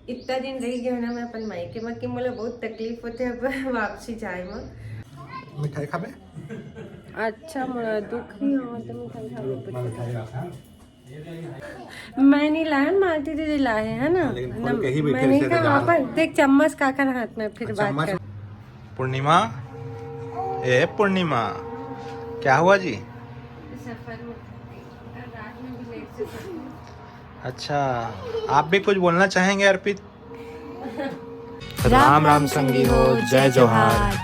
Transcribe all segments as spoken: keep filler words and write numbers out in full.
इतना दिन रह गया ना मैं अपन मायके में कि मोला बहुत तकलीफ होते अब वापसी जाए में। मिठाई खाबे? अच्छा, मोला दुख नहीं हो तो मिठाई खाबे। मैं मिठाई रखा। मैं नहीं लाया, मालती दीदी लाए है ना। हाँ, लेकिन खोल के ही बैठे मैं नहीं खाऊँ। पर देख, चम्मच काकर हाथ में, फिर बात कर। पूर्णिमा, ए पूर्णिमा, क्या हुआ जी? सफर में, रात में भी लेट से सोती हूँ। अच्छा, आप भी कुछ बोलना चाहेंगे अर्पित? राम राम संगी हो, जय जोहार।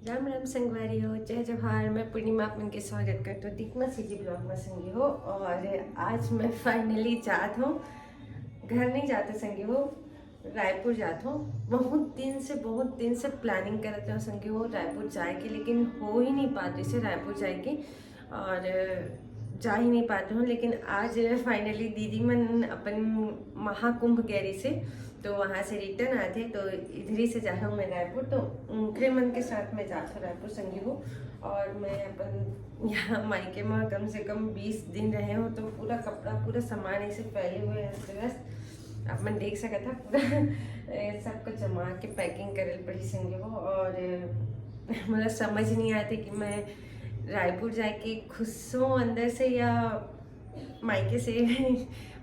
राम राम संगवारी हो, जय जोहार। मैं पूर्णिमा आप मन के स्वागत करत हों दिखमा सीजी ब्लॉग में संगी हो। और आज मैं फाइनली जात हों, घर नहीं जात हों संगी हो, रायपुर जात हों। बहुत दिन से, बहुत दिन से प्लानिंग करत हों संगी हो रायपुर जाए के, लेकिन हो ही नहीं पात इसे रायपुर जाए के। और जा ही नहीं पात हों, लेकिन आज फाइनली दीदी मन अपन महाकुंभ गैरी से, तो वहाँ से रिटर्न आते तो इधर ही से जा हों मैं रायपुर, तो उनके मन के साथ मैं जात हों रायपुर संगी हो। और मैं अपन यहाँ मायके में कम से कम बीस दिन रहे हों, तो पूरा कपड़ा, पूरा सामान ऐसे फैले हुए हैं अस्त व्यस्त। आप मन देख सकत हा पूरा ए, सबको जमा के पैकिंग करे ल पड़ी संगी हो। और ए, मोला समझ नहीं आते कि मैं रायपुर जाके खुश हों अंदर से या मायके से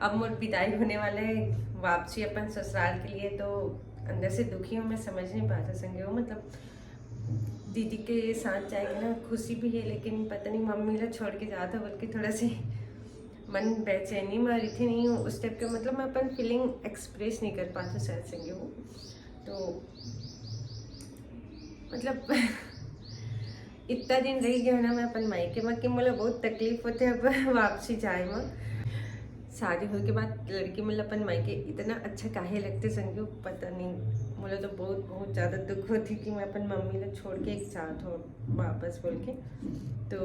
अब मोर विदाई होने वाला है वापसी अपन ससुराल के लिए, तो अंदर से दुखी हों, मैं समझ नहीं पात हों संगी हो। मतलब दीदी के साथ जाए के ना खुशी भी है, लेकिन पता नहीं मम्मी ला छोड़ के जात हों बोल के थोड़ा सी मन बेचैनी में रहिथे नहीं उस टाइप के, मतलब मैं अपन फीलिंग एक्सप्रेस नहीं कर पात हों शायद संगी हो। तो मतलब इतना दिन रह गया ना मैं अपन मायके में कि मोला बहुत तकलीफ होते अब वापसी जाए में। शादी होए के बाद लड़की मन ला अपन मायके इतना अच्छा काहे लगथे संगी हो, पता नहीं। मोला तो बहुत, बहुत ज़्यादा दुख होथे कि मैं अपन मम्मी ला छोड़ के एक जात हों वापस बोल के। तो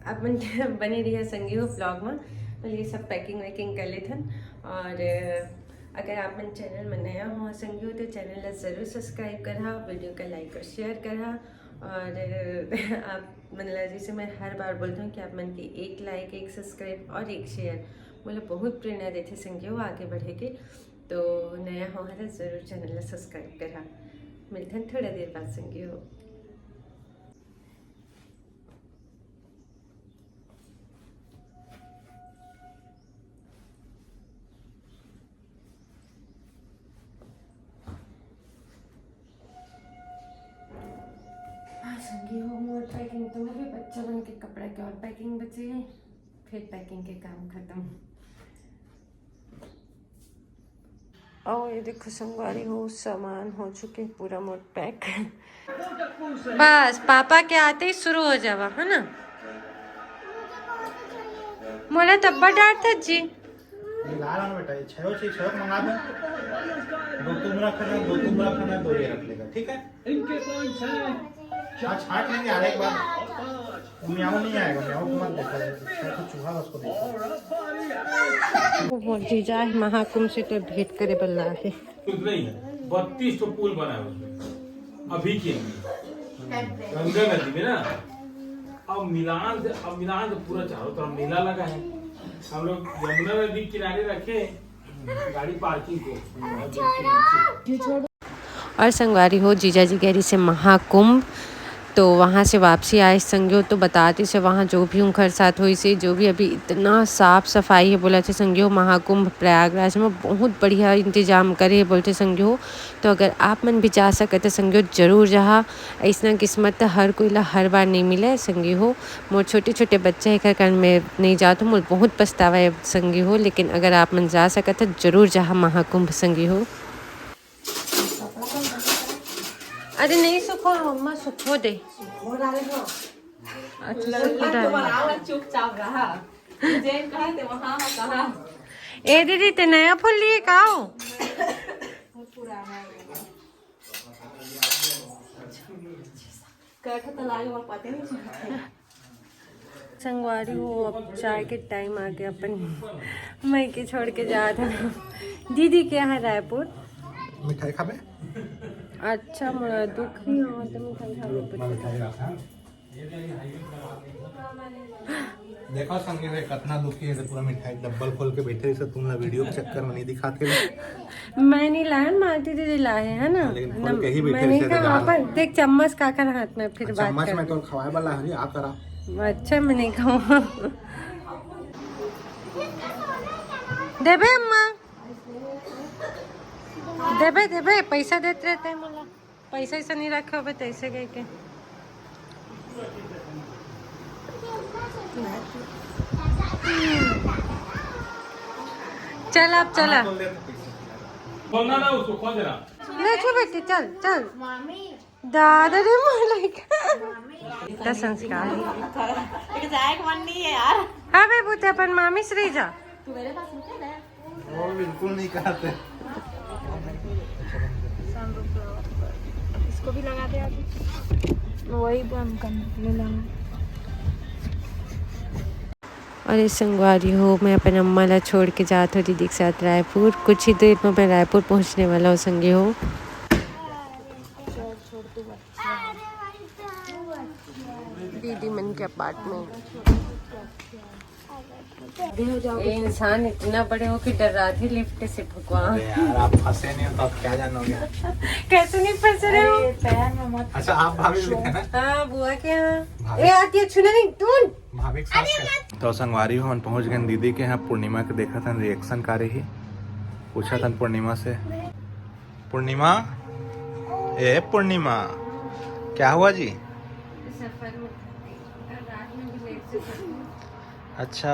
आप मन बने रहिहा संगी हो ब्लॉग में। पहले ये सब पैकिंग वैकिंग कर लेथन। और अगर आप मन चैनल में नया हो संगी हो तो चैनल ला जरूर सब्सक्राइब करहा, वीडियो का लाइक और शेयर करहा। और आप मन ला जैसे मैं हर बार बोलती हूँ कि आप मन के एक लाइक, एक सब्सक्राइब और एक शेयर मोला बहुत प्रेरणा देथे संगी हो आगे बढ़े के। तो नया हो है तो जरूर चैनल ला सब्सक्राइब करहा। मिलथन थोड़ा देर बाद संगी हो। हाँ संगी हो, मोर पैकिंग तो हो गई, बच्चा मन के कपड़ा के और पैकिंग बचे हे, फिर पैकिंग के काम खत्म। और ये देखो संगवारी हो, सामान हो चुके पूरा मोर पैक। बस पापा के आते ही शुरू हो जावा, है ना? मोला तब्बा डांटत जी। ये ला रहा ना बेटा, ये छयो चाहिए, छयो मंगा दो। दो तुम रख लेना, दो तुम रख लेना, दो ये रख लेगा, ठीक है? इनके पाँच छह। हाँ, छांट लेंगे यार एक बार। वो म्याऊ नहीं आएगा, म्याऊ को मत देखो, छह तो चूहा है, उसको देखो। वो जीजा है महाकुंभ से तो भेंट करे बल्ला है। उतना ही है, बत्तीस तो पुल बना है उसमें, अभी के लिए। गंगा नदी में ना, अब मिलान से, अब मिलान से पूरा चारों तरफ मेला लगा है। हम लोग यमुना नदी किनारे रखे गाड़ी पार्किंग को। और संगवारी हो, जीजा जी गए रहिसे महाकुंभ, तो वहाँ से वापसी आए संगी हो, तो बतातिस हे वहाँ जो भी उनकर साथ होइस हे, जो भी अभी इतना साफ सफाई है बोलथे संगी हो, महाकुंभ प्रयागराज में बहुत बढ़िया इंतजाम करे हे बोलथे संगी हो। तो अगर आप मन भी जा सकत हे संगी हो, जरूर जाहा। अइसना किस्मत तो हर कोई ला हर बार नहीं मिले संगी हो। मोर छोटे छोटे बच्चा हे, एकर कारण मैं नहीं जात हों, मोर बहुत पछतावा है संगी हो, लेकिन अगर आप मन जा सकत हे, जरूर जाहा महाकुंभ संगी हो। अरे नहीं सुखो, अम्मा सुखो दे। अच्छा, सुखो डाल। चुपचाप रहा। जेन कहा ते वहाँ कहा। ए दीदी, ते नया फूल लिए का हो? संगवारी हो, अब जाए के टाइम आ गया, अपन मायके छोड़ के जात हन दीदी के यहाँ रायपुर। मिठाई खाबे? अच्छा, मोला दुख नहीं हो तो मिठाई खाबे। मिठाई रखा। देखो संगी भाई, कितना दुखी है, पूरा मिठाई डब्बल खोल के बैठे रहिस, तुमला वीडियो के चक्कर में नहीं दिखाते। मैं नहीं लाया, मालती दीदी लाए है ना। लेकिन खोल के ही बैठे मैंने रहिस, कहा, देखा। पर देख चम्मच काकर हाथ में, फिर बात चम्मच कर। में तो खवाए वाला है, आ करा। अच्छा, मैं नहीं खाऊँ। देबे अम्मा, देबे देबे, पैसा देते रहते हैं मोला। पैसा ऐसा नहीं रखे होबे तैसे कह के। चल अब चला। बोलना ना उसको, खोल देना। ले छो बेटी, चल चल। दादा रे मालिक। इतना संस्कार। जाए के मन नहीं है यार। हाँ बेबू, ते अपन मामी से रह जा। वो बिल्कुल नहीं कहते। इसको भी लगा दे अभी। वही बंद करना, ले लेना। अरे संगवारी हो, मैं अपन अम्मा ला छोड़ के जात हो दीदी के साथ रायपुर। कुछ ही देर में मैं रायपुर पहुंचने वाला हूँ संगी हो। दीदी मन के अपार्टमेंट। ये इंसान इतना बड़े हो के डर्राथे लिफ्ट से, भगवान। अरे यार, आप फंसे नहीं हो तो आप क्या जानोगे? कैसे नहीं फंस रहे हो? अच्छा, आप भाभी भी थे ना? हाँ, बुआ के यहाँ। भाभी। ए, आती है, छूना नहीं, टून। भाभी के साथ थे। तो संगवारी हो, हम पहुंच गए दीदी के यहाँ। पूर्णिमा के देखा था रिएक्शन का रही, पूछा था पूर्णिमा से। पूर्णिमा, ए पूर्णिमा, क्या हुआ जी? सफर में, कल रात में भी लेट से पहुंची। अच्छा,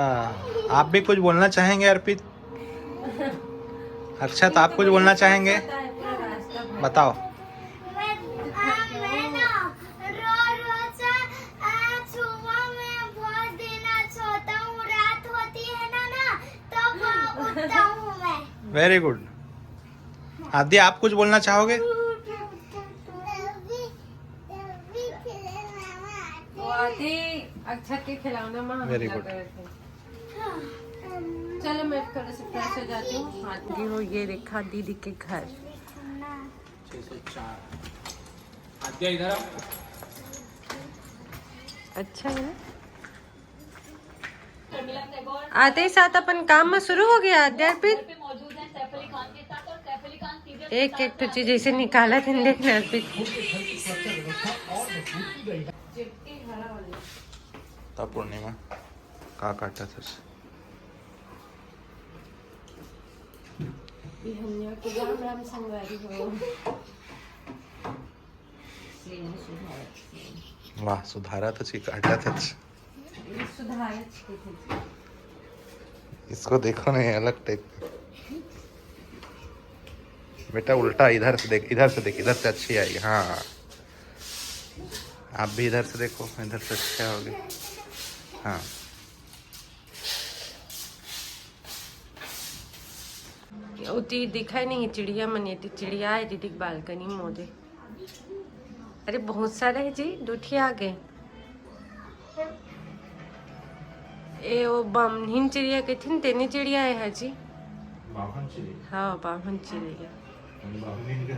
आप भी कुछ बोलना चाहेंगे अर्पित? अर्षद, आप कुछ बोलना चाहेंगे? बताओ। मैं, आ, मैं ना रो रो से, आ, छुआ में बहुत दिन आ सोता हूँ, रात होती है ना, ना, तब उठता हूँ मैं। वेरी गुड। आद्या, आप कुछ बोलना चाहोगे? वो आते ही अक्षत के खिलौना में हमला Very good. करे थे। चलो, मैं थोड़ा सा फ्रेश हो जाती हूँ, हाथ धो। ये हो, ये देखा दीदी के घर। छः सौ चार। आद्या, इधर आओ। अच्छा है ना? आते ही साथ अपन काम में शुरू हो गया। आद्या, अर्पित, एक एक तो चीज ऐसे निकाला थे, देखना अर्पित। ता पूर्णिमा का काटा था? बिहनिया के राम राम संगवारी हो। वाह, सुधारा तो छी, काटा था छी। सुधारा छी। इसको देखो नहीं, अलग टाइप का। बेटा उल्टा, इधर से देख, इधर से देख, इधर से अच्छी आएगी। हाँ, आप भी इधर से देखो, इधर से अच्छा होगी। हाँ, उती दिखाई नहीं चिड़िया मन, ये चिड़िया है दीदी बालकनी मोदे। अरे बहुत सारे है जी, दो ठी आ गए। ए वो बाम्हन चिड़िया कथिन, तेने चिड़िया है जी। बाम्हन चिड़िया। हाँ, बाम्हन चिड़िया। बाम्हन के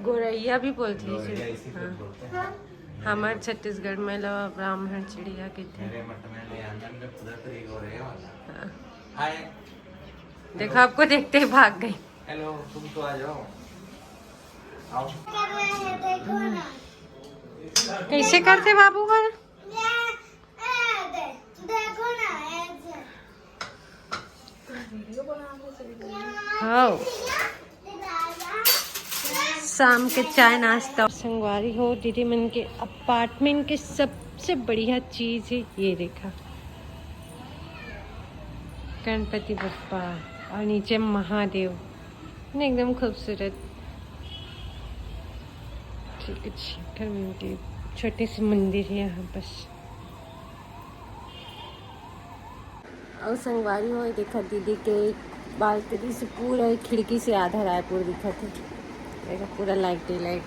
गोरैया भी बोलती है। हाँ। हमारे छत्तीसगढ़ में लो ब्राह्मण चिड़िया कहते हैं। मेरे मत में ले आनंद में पूरा तरीके हो रहे वाला। हाँ। देखो, आपको देखते ही भाग गई। हेलो, तुम तो आ जाओ। आओ। देखो ना। कैसे करते बाबू घर? देखो ना, ऐसे। हाँ। शाम के चाय नाश्ता। संगवारी हो, दीदी मन के अपार्टमेंट के सबसे बढ़िया चीज है, ये देखा, गणपति बप्पा और नीचे महादेव ने, एकदम खूबसूरत। ठीक है, छोटे से मंदिर है यहाँ बस। और संगवारी हो, देखा दीदी के बालकनी से पूरा खिड़की से आधा रायपुर दिखा थे। देखा पूरा लाइट ही लाइट।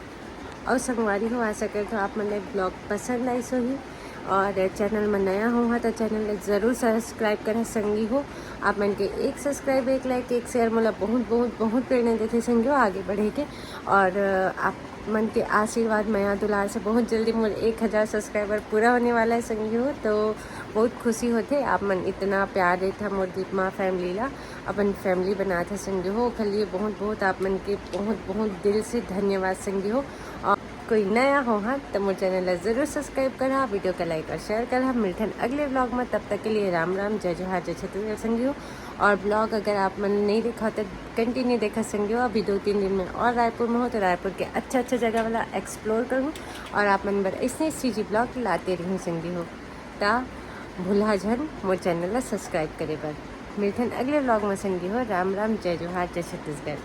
और संगवारी हो, आशा करते हो आप मन ब्लॉग पसंद आई सो ही। और चैनल में नया हो तो चैनल ला जरूर सब्सक्राइब करें संगी हो। आप मन के एक सब्सक्राइब, एक लाइक, एक शेयर मोला बहुत बहुत बहुत प्रेरणा देते संगी हो आगे बढ़े के। और आप मन के आशीर्वाद, मया दुलार से बहुत जल्दी मोर एक हजार सब्सक्राइबर पूरा होने वाला है संगी हो। तो बहुत खुशी होथे आप मन इतना प्यार देथा मोर दीपमा फैमिली ला, अपन फैमिली बनाथा संगी हो। ओखर लिए बहुत बहुत आप मन के बहुत बहुत दिल से धन्यवाद संगी हो। और कोई नया हो हा तो मोर चैनल ला जरूर सब्सक्राइब करहा, वीडियो का लाइक और शेयर करहा। मिलथन अगले व्लॉग में, तब तक के लिए राम राम, जय जोहार, जय छत्तीसगढ़ संगी हो। और व्लॉग अगर आप मन नहीं देखा तो कंटिन्यू देखा संगी हो। अभी दो तीन दिन में और रायपुर में हो तो रायपुर के अच्छा अच्छा जगह वाला एक्सप्लोर करूँ और आप मन बर ऐसे चीजी व्लॉग लाते रहूँ संगी हो। ता भूलहा झन मोर चैनल ला सब्सक्राइब करे बर। मिलथन अगले व्लॉग में संगी हो। राम राम, जय जोहार, जय छत्तीसगढ़।